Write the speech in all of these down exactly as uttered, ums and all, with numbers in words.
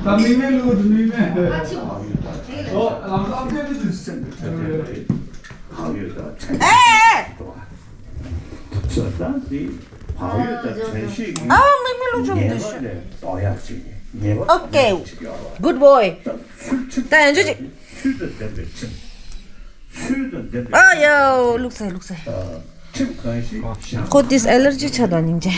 ད་མིག་མིག་ལུགས་འདི་མིག་མིག་འདི། ཨོ་ལམ་ལམ་དེ་འདི་འདི་ཟེར། ཨེ། ཨ་མིག་མིག་ལུགས་ཆུང་འདི་ཤོད། Okay, good boy. ད་ཡང་ཅི་ཅིག་ཨ་ཡའོ། ལུག་ས་ལུག་ས། ཁོ་དེས་ཨེ་ལར་ཇི་ཆགས་དང་སྙིང་རྗེ།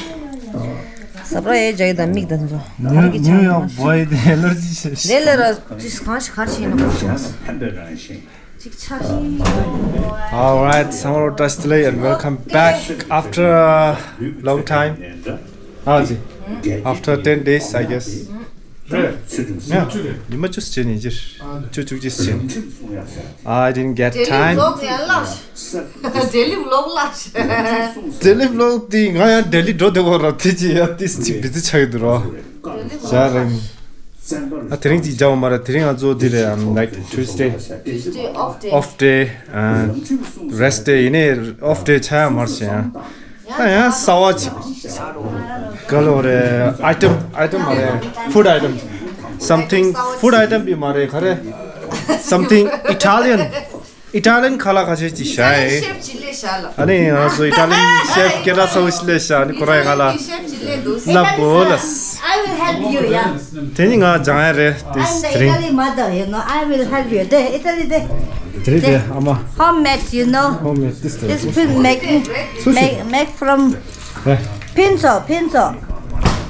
ས་པྲ་ཡའི་ཇའི་དང་མིག་དང་ཚོ། ཉུ་ཉུ་ཡོག་བོའི་དེ་ཨེ་ལར་ཇི་ཆགས་ཤི། ལེ་ལེ་ར་ཅིག་གང་ཞིག་གར་ཕྱིན་ནོ། ཅིག་ཆགས་ཤི། All right, Samaro Trust Delhi and welcome back after a long time. ཨ་ཅི། After ten days, I guess. རེད། ཡ། ཉི་མ་བཅུ་བྱས་ནས་ཅིར། བཅུ་བཅུ་གཅིག་བྱས་ནས། I didn't get time. ཌེ་ལི་ཝི་ལོག་ལ། ཌེ་ལི་ཝི་ལོག་དེ་ང་ཡང་ཌེ་ལི་འགྲོ་བདེ་བོ་ར་དེ་ཅི་ཡ་ཏིས་ཅིག་བི་ཛི་ཆགས་ཡོད་དུ་རོ། ཞག་རིང་། ཨ་དེ་རིང་ཅིག་འཇའ་བ་མ་ར་དེ་རིང་ང་ཚོ་དེ་རེད། I'm like Tuesday. Tuesday off day. Off day. Rest day ཡིན་ནའི་off day ཆགས་ཡ་མར་ཞེ་ཡང་། ད་ཡང་གསར་བ་ཅིག་ག་ལོ་རེད། item, item མ་རེད། Food item. Something, food item བི་མ་རེད། ག་རེ། Something Italian. Italian ཁ་ལག་ཁ་ཤས་ཅིག་བཞག་ཡེ། ཨ་ནི་ང་ཚོ་Italian chef སྐད་གྲགས་ཚ་བོ་ཞིག་སླེབས་ཤག་ཨ་ནི་ཁོ་རང་ཁ་ལག་ལབ་དགོས་ལ། I will help you, yeah. དེ་ནི་ང་སྦྱང་ཡ་རེད། དེ་དེ་རིང་། Italy mother, you know, I will help you. དེ་ཨི་ཏ་ལི་དེ། དེ་རིང་དེ་ཨ་མ། Homemade, you know. Homemade this time. It's been making, make, make from pinso, pinso.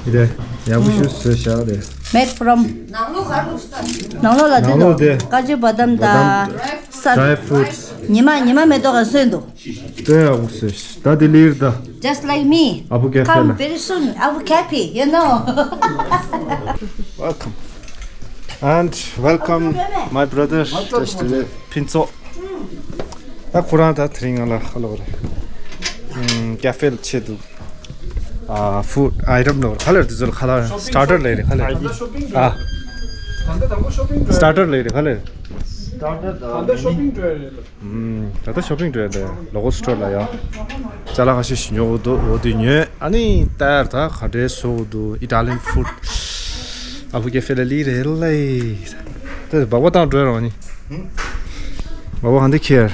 དེ་ཡག་པོ་ཞིག་བཟོས་ཤག་དེ། Make from ནང་ལོགས་ལ་དེ་ནང་ལོགས་དེ་ཀ་ཇུ་བ་དམ་དང་། Dry fruits. ཉི་མ་ཉི་མ་མེ་ཏོག་ག་སོན་འདུག་དེ་ཡག་པོ་བཟོས་ཤག་ད་དེ་ལིར་ད། Just like me. ཨ་བུ་ཀེ་ཧྥེ་ལ། Come very soon, Abu Cafe, you know. Welcome. And welcome my brother. ཕུན་ཚོགས། ད་ཁོ་རང་ད་དེ་རིང་ང་ལ་ཁ་ལོ་རེད། ཀེ་ཧྥེ་ལ་ཆེད་དུ། ཨ། food item ལོ་ཁ་ལེར་དེ་ཚོ་ལ་ཁ་ལ་starter ལས་རེད་ཁ་ལེར། ཨ། starter ལས་རེད་ཁ་ལེར། Starter ད་ད་shopping འགྲོ་ཡ་རེད། ད་ལྟ་shopping འགྲོ་ཡ་རེད། Local store ལ་ཡ། ཅ་ལག་ཁ་ཤས་ཤིག་ཉོ་དགོས་འདུག་འོ་དེ་ཉོས། ཨ་ནི་ད་ཡར་ད་ག་འདྲའི་བཟོ་དགོས་འདུག Italian food. ཨ་བུ་ཀེ་ཧྥེ་ལ་ལི་རེད་ལེ། དེ་སྦག་སྦག་བཏང་འགྲོ་ཡ་རང་ནི། སྦག་སྦག་གང་དེ་ཁྱེར།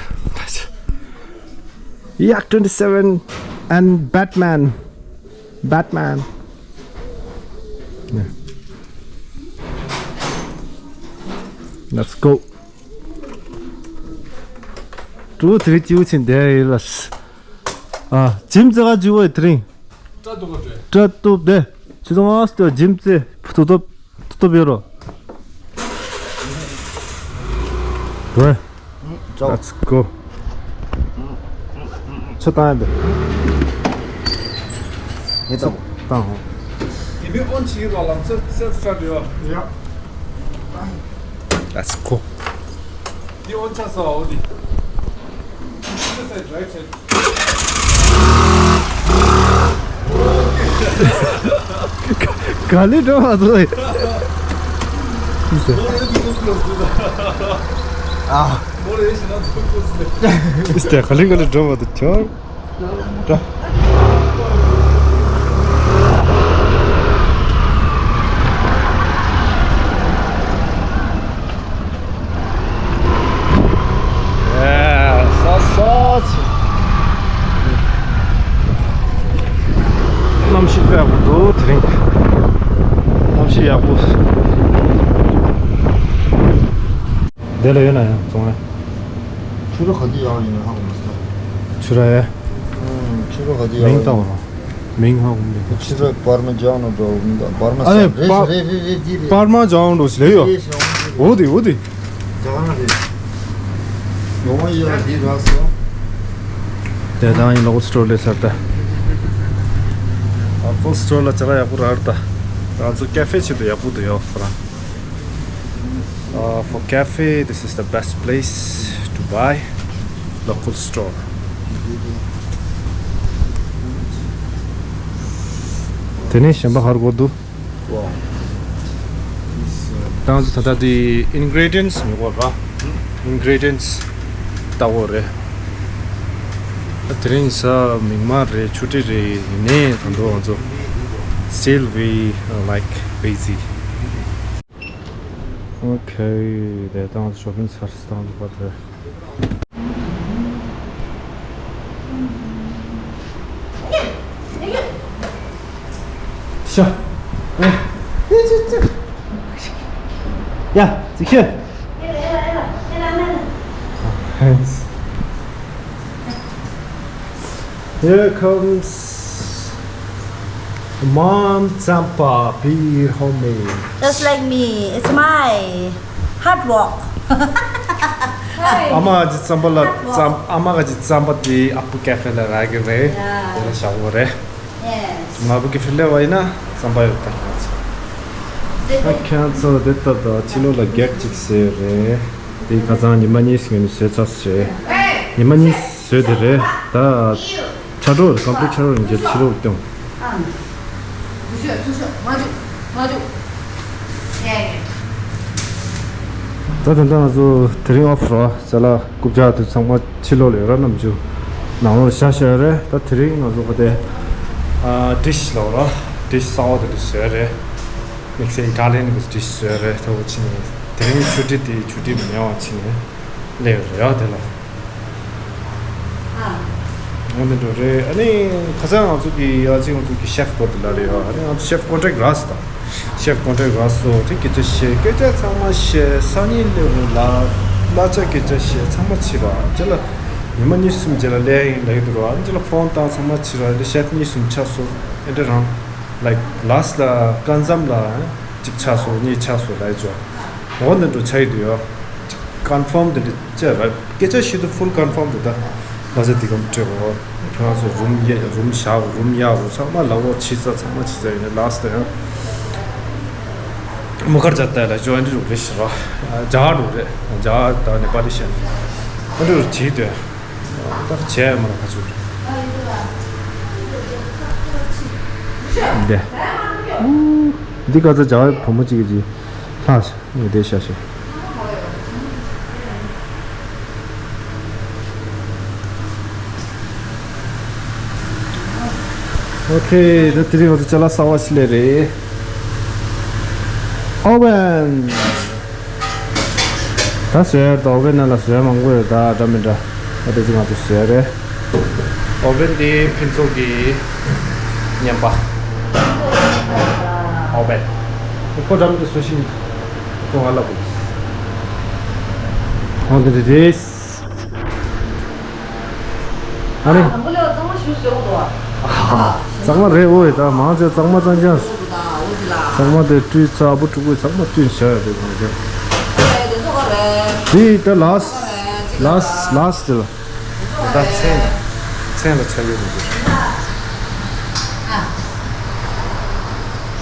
Yak twenty-seven and Batman. Batman. Yeah. Let's go. ཀྲུའུ་དེ་རིང་སྐྱིད་པོ་ཕྱིན་བསྡད་ཡོད་ལ། ཨ། ཇིམ་རྩེ་ག་འཇུ་བ་དེ་རིང་། སྐྲ་གཏུབ་པ་སྤྲད། སྐྲ་གཏུབ་བསྡད། ཁྱེད་ཚོ་ང་ལྟོས་ཇིམ་རྩེ་ཐུབ་ཐུབ་ཐུབ་ཐུབ་ཡོད་རོ། ཝེ། ཅོག Let's go. ཆུ་བཏང་ཡ་འདི། ངས་བཏང་། བཏང་ཧོ། དེ་མིན་ཨོན་ཆི་རོ་ལམ་སེལ་སེལ་སི་སི་ཊར་ཊི་ཡོད། ཡ། Let's go. འདི་ཨོན་ཆ་ས་འོ་འདི། ཆུ་ས་ཌ་རའི་བྱས། ག་ལེ་འགྲོ་མ་ཐུབ། ཨ། ཨིས་ཏེ་ག་ལེ་ག་ལེ་འགྲོ་མ་ཐུབ་ཁྱོད། འགྲོ། ཡེ། ས་ས་ཆེ། གནམ་གཤིས་དཔེ་ཡག་པོ་འདུག་དེ་རིང་། གནམ་གཤིས་ཡག་པོ། དེ་ལ་ཡོད་ན་ཡང་བཙོང་ལེ། ཕྱུ་ར་ག་དུས་ཡག་ཡིན་ཧ་གོ་མ་སོང་། ཕྱུ་ར་ཡ། ཕྱུ་ར་ག་དུས་ཡག་མིང་ཡིན། བཏགས་པ་ར། མིང་ཧ་གོ་མི་འདུག་ཕྱུ་ར་པར་མ་ཇོན་ནོ་འགྲོ་མི་འདུག་པར་མ་ཨ་ནི་ས་རེད་པ་རེད་རེད་རེད་འདི་རེད། པར་མ་ཇོན་ནོ་ཞིག་ལས་ཡོད། རེད་ཞོག་འདི་རེད། འོ་དེ་འོ་དེ། ཇ་ག་ན་རེད། ཡོང་བ་ཡོད་འདི་རག་སོང་། དེ་དང་ཡིན་ལོ་ཀལ་སི་ཊོར་ལས་ཚར་ད། ལོ་ཀལ་སི་ཊོར་ལ་ཇ་ག་ཡག་པོ་རག་ད། ང་ཚོ་ཀེ་ཧྥེ་ཆེད་དུ་ཡག་པོ་འདུག་ཡོད་ཁོ་རང་། Uh, for cafe, this is the best place to buy local store. དེ་ནས་གཞན་པ་ག་རེ་དགོས་འདུག་ད་ང་ཚོ་ད་ལྟ་དེ་ingredients ཉོ་དགོས་ར། Ingredients ལྟ་དགོས་རེད། ད་དེ་རིང་གཟའ་མིག་དམར་རེད། ཆུ་ཚོད་རེད། ཡིན་ནའི་ད་དུང་ང་ཚོ་still we, uh, like busy. Okay, དེ་དང་ཤོ་པིང་ཚར་སྟངས་པ་དེ། ཤ། ཡ། ཅིག་ཤ། Thanks. Here comes Mom Champa, be homemade. Just like me, it's my hard work. ཨ་མ་གི་རྩམ་པ་ལ་རྩམ། ཨ་མ་གི་རྩམ་པ་དེ་ཨ་ཕོ་ཀེ་ཧྥེ་ལ་རག་གི་རེད། དེ་ལ་བཞག་དགོས་རེད། ང་ཕོ་ཀེ་ཧྥེ་ལ་བ་ཡིན་ན་རྩམ་པ་ཡོད་ད། ཁྱེད་ཚོ་དེ་ལྟ་ད་ཕྱི་ལོགས་ལ་གེག་ཅིག་བཟོས་རེད། དེ་ཁ་སང་ཉི་མ་གཉིས་སྔོན་ནས་བཟོས་ཚར་རེད། ཉི་མ་གཉིས་བཟོས་དེ་རེད་ད། ཆ་འགྲོ་རེད། ཀམ་པི་ལིཊ་ཆ་འགྲོ་རེད། འགྱུར་ཕྱི་ལོགས་སྟོན། ད་ད་ལྟ་ང་ཚོ་དེ་རིང་ཨོཕ་རོ་ཅ་ལག་རྐུབ་བཀྱག་དེ་ཚང་མ་ཕྱི་ལོགས་ལ་ཡོད་ར། ནམ་རྒྱུན་ནང་ལོགས་ལ་བཞག་བཞག་ཡོད་རེད། ད་དེ་རིང་ང་ཚོ་ག་དེ་ཨ་ཌི་ཤི་ལབ་ར། ཌི་ཤི་གསར་པ་དེ་འདྲ་བཟོས་རེད། དམིགས་བསལ་ཨི་ཊ་ལི་ཡན་གྱི་ཌི་ཤི་བཟོས་རེད། ད་འོ་ཕྱིན་ནས་དེ་རིང་ཆུ་ཊི་དེ་ཆུ་ཊི་མེད་པ་ཕྱིན་ནས་སླེབས་ཡོད་རེད་ཡ། དེ་ལ། འོ་དེ་འདྲ་རེད། ཨ་ནི་ཁ་སང་ང་ཚོ་གི་ཨ་ཅེ་ང་ཚོ་གི་ཤེཕ་སྐོར་དེ་ལ་རེད་ཡ། ཨ་ནི་ང་ཚོ་ཤེཕ་ཀོན་ཊེག་རག་སོང་ད། ཤེཕ་ཀོན་ཊེག་རག་སོང་། དེ་སྐད་ཆ་བཤད། སྐད་ཆ་ཚང་མ་བཤད། སང་ཉིན་སླེབས་རོགས་ལབ། གླ་ཆ་སྐད་ཆ་བཤད། ཚང་མ་བྱས་པ་རྗེས་ལ་ཉི་མ་གཉིས་གསུམ་རྗེས་ལ་སླེབས་ཡིན་ལབ་ཀྱི་འདུག་ར། ཨ་ནི་རྗེས་ལ་ཕོན་བཏང་། ཚང་མ་བྱས་ར། ཨ་ནི་ཤེཕ་གཉིས་གསུམ་ཆགས་སོང་། ཨེ་འདྲ་རང་། ལའིཀ་ལཱ་སི་ལ་སྐབས་མཚམས་ལ་གཅིག་ཆགས་སོང་། གཉིས་ཆགས་སོང་ལབ་ཀྱི་འདུག་འོ་དེ་འདྲ་ཆགས་ཀྱི་འདུག་ཡ། ཀོན་ཕོམ་དེ་འདྲ་བྱས་ར། སྐད་ཆ་བཤད་དུས་ཕུལ་ཀོན་ཕོམ་རེད་ད། ལྷ་ས་དེ་གམ་སྤྲད་གོ། ཁྱོད་རང་ཚོ་རུམ་ཡ་རུམ་བཞག་གོ། རུམ་གཡར་གོ། ཚང་མ་ལབ་གོ། ཕྱི་ཚ་ཚང་མ་ཕྱི་ཚ་ཡིན་ན་ལཱ་སི་ད་ཡང་མུ་ཁར་ཇ་ཏ་ལ་ཇོ་ཨན་ཌི་རུ་རེད་ཤི་ར། ཇ་རུ་རེད། ཇ་ད་ནེ་པ་ལི་ཤན་ཨ་འདྲ་རུ་བྱེད་དོ། ད་བྱས་མ་ར་ཁ་ཚུར། འདི་འདི་ག་ཚ་ཇ་བུ་མོ་གཅིག་གིས་ལྷག་ཤག་ངས་དེ་ཤ་ཤེ། ཨོ་ཁེ། ད་དེ་རིང་ང་ཚོ་ཅ་ལག་གསར་པ་ཞིག་སླེབས་རེད། ཨོ་ཝན། ད་བཟོས་ཡ་ད་ཨོ་ཝན་ནང་ལ་བཟོས་ཡ་མང་པོ་ཡོད་ད། འདྲ་མི་འདྲ། ད་དེ་ཚོ་ང་ཚོ་བཟོས་ཡ་རེད། ཨོ་ཝན་དེ་ཕུན་ཚོགས་ཀྱི་བརྙན་པ། ཨོ་ཝན། ཁོ་འདྲ་མི་འདྲ་བཟོ་ཤེས་ནི། ཁོ་ང་ལ་གོ། ཨོ་དེ་རེད། ཨ་ནི། དང་པོ་ལས་གཙང་མ་ཞུ་ཟེར་འདུག་ཨ། གཙང་མ་རེད། འོ་ཡ་ད་མང་ཆེ་གཙང་མ་གཙང་རྐྱང་། གཙང་མ་དེ་བཀྲུས་ཚར། ཨ་བུ་ཕྲུ་གུས་ཚང་མ་བཀྲུས་བཞག་ཡོད་རེད་མང་ཆེ། དེ་ད་ལཱ་སི་ལཱ་སི་ལཱ་སི་དེ་ལ། ད་མཚན་མཚན་ལ་ཆ་ཡོད་མི་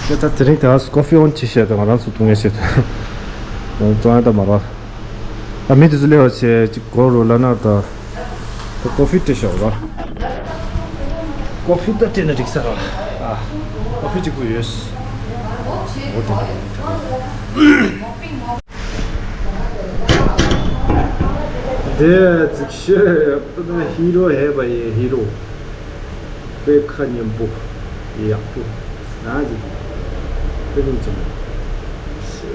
འདུག་ད་དེ་རིང་ད་ཀོ་ཧྥི་ཨོན་ཅི་བཤད་ད་ང་རང་ཚོ་འཐུང་ངེས་བཤད་ད་ང་ཚོ་ཡང་ད་མ་ར། ད་མི་དེ་ཚོ་སླེབས་པ་བྱས་ཅིག་གོ་རུ་ལ་ན་ད། ད་ཀོ་ཧྥི་སྤྲད་ཤོག་ར། ཀོ་ཧྥི་ད་སྤྲད་ན་འགྲིག་ས་ར། ཨ། ཀོ་ཧྥི་གཅིག་པུ་ཡོད། འོ་དེ་འདྲ། དེ་ཅིག་ཤོད། ཧི་རོ་ཧེ་བ་ཡེ་ཧི་རོ། དཔེ་ཁ་སྙན་པོ། ཡག་པོ། ན་ཅིག་དཔེ་ཁུངས་ཅན། སི་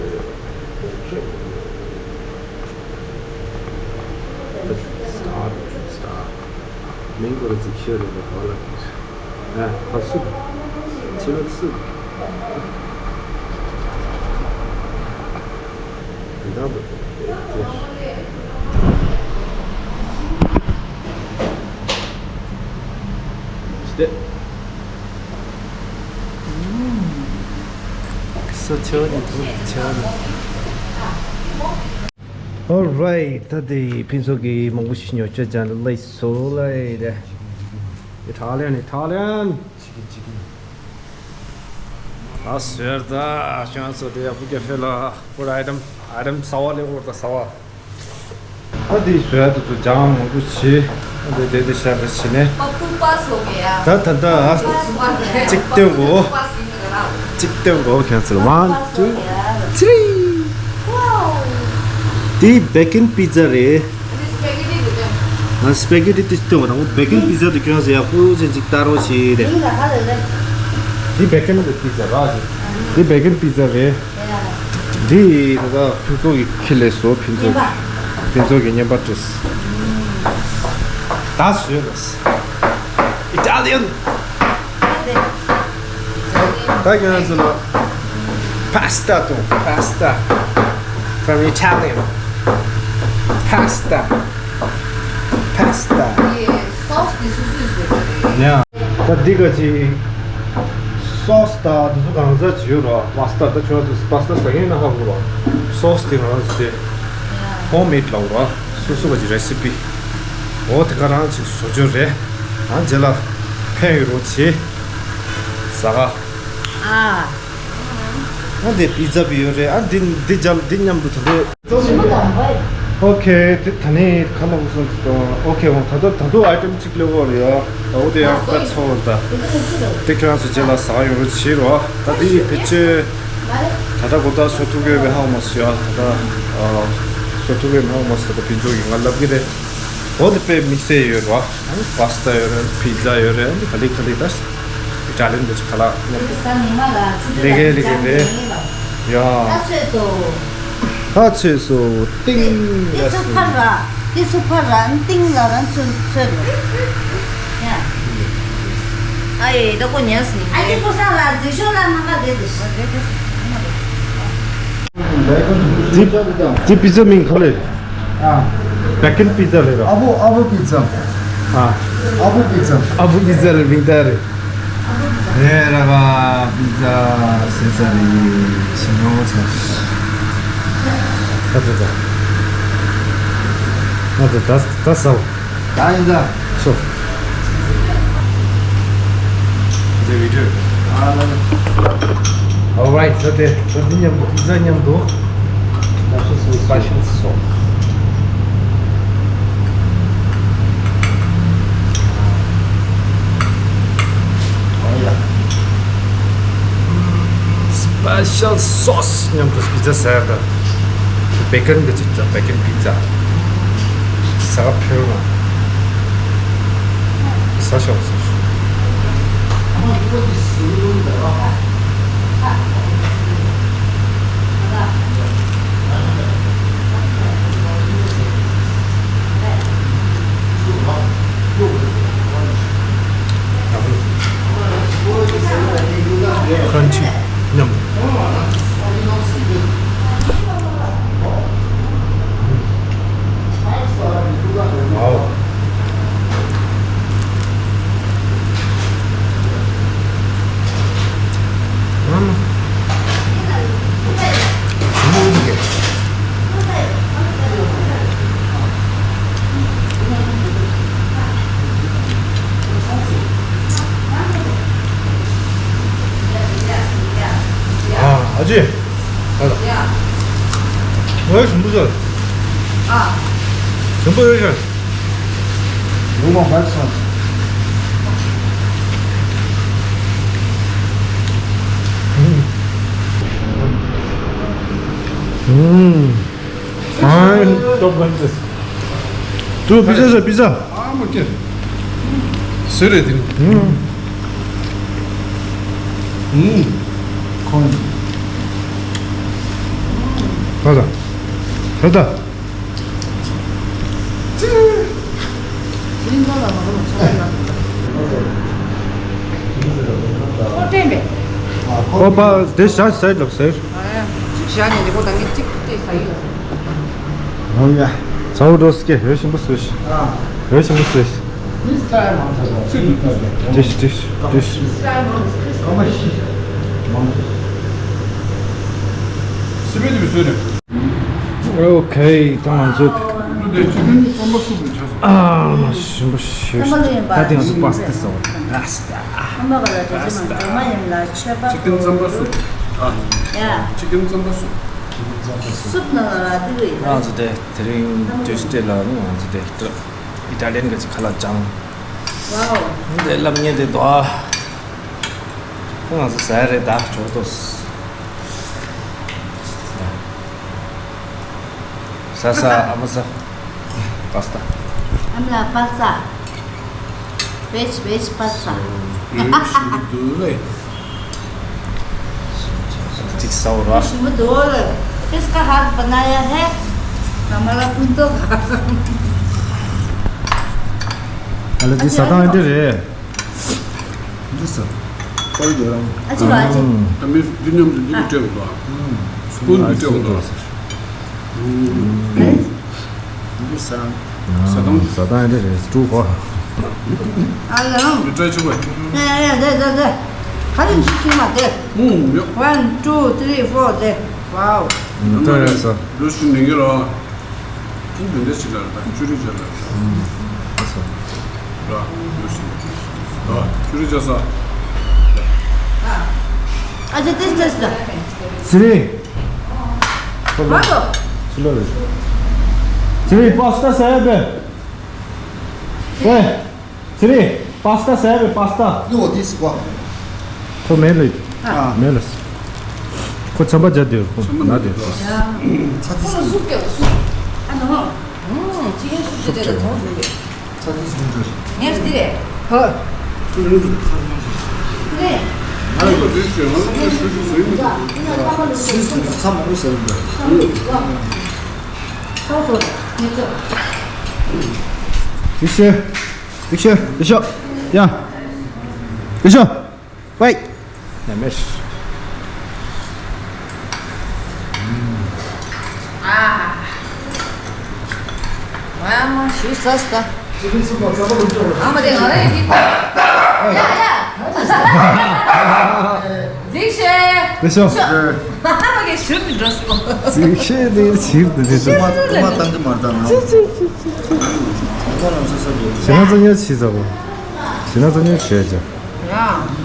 ཊར་སི་ཊར། མིང་སྐོར་ཅིག་ཤོད་རེད་ལ་ག་ལ། ཨ། ཕར་སུ། ཕྱི་ལོགས་སུ། དེ་འདྲ་འདུག་དེ། ཞི་བདེ། ས་ཆ་ནི་བུ་ཆ་ནི། Alright, ད་དེ་ཕུན་ཚོགས་ཀྱིས་མང་པོ་ཞིག་ཉོ་ཆ་ཅང་ལ་ལས་སོ་ལ་ཡི་རེད། Italian, Italian. Chicken, chicken. ཨ་ཟེར་ད་ཁྱོད་ཚོ་དེ་ཡ་བུ་ཀེ་ཧྥེ་ལ་ཕུར་ཨའི་ཊམ་ཨའི་ཊམ་གསར་པ་ལས་འོར་ད་གསར་པ། ཨ་དེ་བཟོ་ཡ་དེ་ཚོ་ཅང་མང་པོ་བྱེད། ཨ་དེ་དེ་དེ་ཤ་རེ་བྱེད་ནས། ད་ད་ད་ཨ་གཅིག་སྟོན་གོ། གཅིག་སྟོན་གོ་ཁྱོད་ཚོ། One, two, three. དེ་བེ་ཀན་པི་ཛ་རེད། ང་སི་པེ་གི་ཊི་དེ་སྟོན་གོ། ད་བེ་ཀན་པི་ཛ་དེ་ཁྱོད་ཚོ་ཡག་པོ་ཅིག་ཅིག་ལྟ་རོགས་བྱེད་དེ། དེ་བེ་ཀན་པི་ཛ་ར་ཅིག་དེ་བེ་ཀན་པི་ཛ་རེད། འདི་ད་ལྟ་ཕུན་ཚོགས་ཀྱིས་ཁྱེར་སླེབས་སོང་། ཕུན་ཚོགས་ཀྱིས། ཕུན་ཚོགས་ཀྱིས་བརྙན་པར་བྲིས། ད་བཟོས་ལ། Italian ད་ཁྱེད་རང་ཚོ་ལ་pasta དང་pasta from Italian pasta pasta. ཡ། ད་འདི་ག་ཅིག་sauce དང་འདི་ཚོ་གང་ཟག་ཅིག་ཡོད་ར། pasta ད་ཁྱོད་ཚོ་pasta ཟ་མཁན་ན་ཧ་གོ་ར། sauce དེ་ང་རང་ཚོ་དེ་homemade ལབ་ར། སོ་སོ་ག་ཅིག་recipe འོ་དེ་ག་རང་ཅིག་བཟོ་རྒྱུ་རེད། ཨ་རྗེས་ལ་ཕན་ཡོད་རོགས་བྱེད། ཟ་ག་ཨ། ཨ་འདི་pizza བི་ཡོད་རེད། ཨ་འདི་འདི་རྒྱབ་འདི་མཉམ་དུ་ད་འདི། ཨོ་ཁེ། དེ་ད་ནི་ཁ་ལོ་སོང་ཙང་ཨོ་ཁེ། འོ་ད་ད་ད་དུང་item གཅིག་སླེབས་ཡོད་རེད་ཡ། ད་འོ་དེ་ཡང་ད་ཚོ་ད་དེ་ཁྱོད་རང་ཚོ་རྗེས་ལ་ཟ་ཡོང་རོགས་བྱེད་རོགས། ད་འདི་ཡི་ཕལ་ཆེར་ད་ལྟ་གོ་ད་བཟོ་ཐུབ་ཡོད་མེད་ཧ་གོ་མ་སོང་ཡ། ད་ད་བཟོ་ཐུབ་ཡོད་མེད་ཧ་གོ་མ་སོང་། ད་ཕུན་ཚོགས་ཀྱིས་ང་ལབ་ཀྱི་རེད། འོ་དེ་དཔེ་དམིགས་བསལ་ཡོད་རེད་བ། pasta ཡོད་རེད། pizza ཡོད་རེད། ག་ལེ་ག་ལེ་ད་Italian འདི་ཚོ་ཁ་ལག་ལས་ཀའི་ལས་ཀའི་རེད་ཡ། ད་ཚོས་སོ། ད་ཚོས་སོ། ཏིང་ཏི་ལ་སུ་སོ། ཕར་ར། ཏི་སུ་ཕར་ར་ཏིང་ལ་ར་ཚོས་ཚོས་རོ། ཡ། ཨ་ཡེ་ད་ཀོ་ཉལ་སི་ནི། ཨ་ཅེ་ཀོ་ས་ལ་རྫི་ཤོ་ལ་མ་ག་དེ་དེ་ཤི། འདི་འདི་pizza མིང་ག་རེ་རེད། ཨ། Bacon pizza རེད་ར། ཨ་བུ་ཨ་བུ་pizza། ཨ། ཨ་བུ་pizza། ཨ་བུ་pizza ལ་མིང་བཏགས་རེད། རེད་ར་ག pizza ཟེར་ས་རེད། ཞིམ་ཡོང་ཚ། ད་ད་ད། ད་ད་ད་ད་ཟ་འོ། ད་ཡིན་ད། སོ། འདི་བི་ཌིའོ། ཨ་ལ་ལ། Alright ད་དེ་ད་འདི་མཉམ་དུ་pizza མཉམ་དུ་special sauce special sauce special sauce མཉམ་དུ་pizza ཟ་ཡ་ད། Bacon གི་ཅིག་ད་bacon pizza ཟ་ག་ཕེབས་ན་ཟ་ཤོག་ཟ་ཤོག Crunchy. Yum. Wow. ཨ་ཅེ། ཨ་ལ། ཨོ་ཞིམ་པོ་ཟ། ཨ། ཞིམ་པོ་ཡོད་ཤག་ལུང་མ་བར་སོང་། ཨུམ། ཨ། སྟོབས་ལྡན་ཏེ། ཏུ་པི་ཛ་ཟ། པི་ཛ། ཨ་མ་ཀེ། སུ་རེད་དེ་ནི། ཨུམ། ཨུམ། ཁོང་། ད་ད། ད་ད། ཨོ་དྲན་པས། ཨོ་པ་དེ་བཞག་སའི་ལོག་ཟེར། ཨ་ཡ། གཅིག་བཞག་ནས་ལེགས་པོ་ད་ངས་གཅིག་སྟེ་ཟ་ཡི། ཨོ་ཡ། ཚ་བོ་འགྲོ་སི་ཀེ་འོས་ཤིང་པོ་སོས། འོས་ཤིང་པོ་སོས། ཏིས་ཏིས་ཏིས། སི་མེད་མི་བཟོས་རེད། ཨོ་ཁེ། ད་ང་ཚོ། ལུ་དེ་ཅི་ཀུན་རྩམ་པ་སུབ་ལ་ཆགས་སོང་། ཨ་མ་ཞིམ་པོ་ཞིག་ད་དེ་ང་ཚོ་པ་སི་ཏ་ཟ་བ་རེད། པ་སི་ཏ། པ་སི་ཏ། ཅི་ཀུན་རྩམ་པ་སུབ། ཨ། ཅི་ཀུན་རྩམ་པ་སུབ། སུབ་ནང་ལ་ར་དེ་རེད། ང་ཚོ་དེ་དེ་རིང་ཊུས་ཌེ་ལ་ནི་ང་ཚོ་དེ་ཨི་ཊ་ལི་ཡན་གྱི་ཁ་ལག་སྦྱངས། ཝའོ། འདི་ལབ་ཉེ་དེ་དོ། ཁོ་ང་ཚོ་ཟ་ཡ་རེད་ད་ཇོ་ཏོ། ཟ་ཟ་ཨ་མ་ཟ། པ་སི་ཏ། ཨ་མ་ལ་པ་སི་ཏ། བེཇ་བེཇ་པ་སི་ཏ། ཨེ་ཞིམ་པོ་འདུག་ལེ། གཅིག་ཟ་འོ་ར། ཞིམ་པོ་འདུག་ལེ། इसका हाथ बनाया है हमारा कुंतो का। ཨ་ལ་འདི་ཟ་སྟངས་འདི་རེད། འདི་ཟ། པར་རྒྱག་རང་། ཨ་ཅི་བ་ཨ་ཅི། ཨ་མི་འདི་མཉམ་དུ་འདི་གི་སྤྲད་དགོས་པ། སྤུན་འདི་སྤྲད་དགོས་པ། འདི་ཟ། ཟ་སྟངས། ཟ་སྟངས་འདི་རེད་ཀྲུ་ཧོ། ཨ་ལ། འདི་ཏྲའི་ཆུ་བ། ཡ་ཡ་དེ་དེ་དེ། ག་རེ་ཞིག་ཤིག་མ་དེ། ཨུམ་ཡ། One, two, three, four དེ། Wow། འདི་ཏྲ་རེད་ཟ། ལུས་ཀྱི་ནི་གི་ར། ཅི་འདི་འདྲ་ཞིག་ལ་ར་ཅུ་རི་ཇ་ལ་ར། ཨུམ། ཨ་ཟ། ར་ལུས་ཀྱི་ནི་གི་ར་ཅུ་རི་ཇ་ཟ། ཨ་ཅེ་ཏེས་ཏེས་ད། ཚེ་རིང་། ཚེ་རིང་པ་སྟ་ཟ་ཡ་པས། ཨེ། ཚེ་རིང་པ་སྟ་ཟ་ཡ་པས་པ་སྟ། ཁོ་མེད་ལ། མེད་ལ། ཁོ་ཚན་པ་བརྒྱབ་དེ་ཁོ་ན་དེ། ཚ་ཚི་སུ། ཨ་ནོ། ཅི་ཡང་སུ་ཅི་དེ་ལ་ཚོང་ཟིན་པས། ཚ་ཚི་སུ་འདྲ། ངས་དེ་རེད། ཧ། དེ་རེད། ང་ལ་དེ་ཞེ་ང་ལ་ཞུ་ཞུ་ཟིན་པས། སུ་སུ་ཚ་མང་པོ་ཟིན་པས། ཚོང་ཟོ་ངས་ཚོ། ཅི་ཤེ། ཅི་ཤེ། ཅི་ཤོ། ཡ། ཅི་ཤོ། ཝེ། ཡ་མེ་ཤི། ཨ། ང་མ་ཤི་ས་ས། ཨ་མ་དེ་ང་རེ་ཡིན། ཡ་ཡ། ཟིག་ཤེ། ཟིག་ཤོ། ཨ་མ་གི་ཤུ་ཏི་འགྲོ་སོང་། ཟིག་ཤེ་དེ་ཤིར་དུ་དེ་ཤོ། ཏུ་མ་ཏུ་མ་བཏང་གི་མ་བཏང་ང་། ཅི་ཅི་ཅི་ཅི་ཅི། ང་རང་ས་ས་གི། ཞེ་ན་ཚ་ཉལ་ཤི་ས་བོ། ཞེ་ན་ཚ་ཉལ་ཤི་ཡ་ཅི། ཡ།